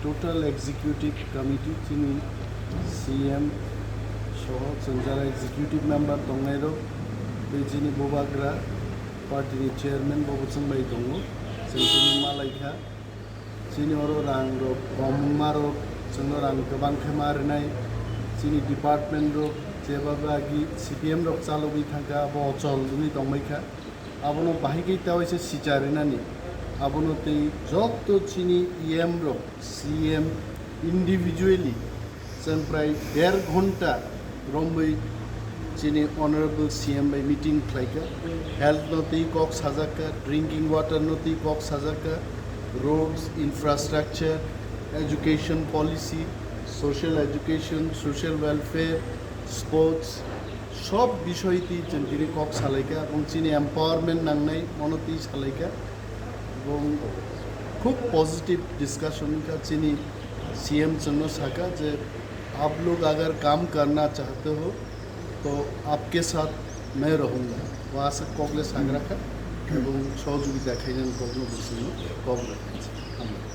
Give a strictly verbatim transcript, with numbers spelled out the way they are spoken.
Total Executive Committee, chini C M soho chwng jara executive member tongnairok, tei chini bubagra party ni chairman bo chwng bai tongo, chwng tini malaikha. Chini oro rang rok kom wngma rok, chwngno rang kwbang khe ma rwnai. Chini department rok jeba agi C P M rok chalogwi thangkha, abo ochol wngwi tongbaikha. Abono bahai khe ta waisa sicha rinani. Abono tei joto chini E M rok, C M individually chwng prai der ghonta romwi chini Honorable C M bai meeting khlaikha. Health no tei kok sajakha, drinking water no tei kok sajakha, roads, infrastructure, education policy, social education, social welfare, sports, sob bisoi twi chwng tini kok salaikha, ebong chini empowerment nangnai mono twi salaikha, ebong khub positive discussion wngkha. Chini C M chwngno sakha je, "Aap log agar kaam karna chahte ho, to aapke saath main rahunga." Bo aswk kokle sagrakha, ebong sohojogita khainani kokno bo chwngno kok rwkha.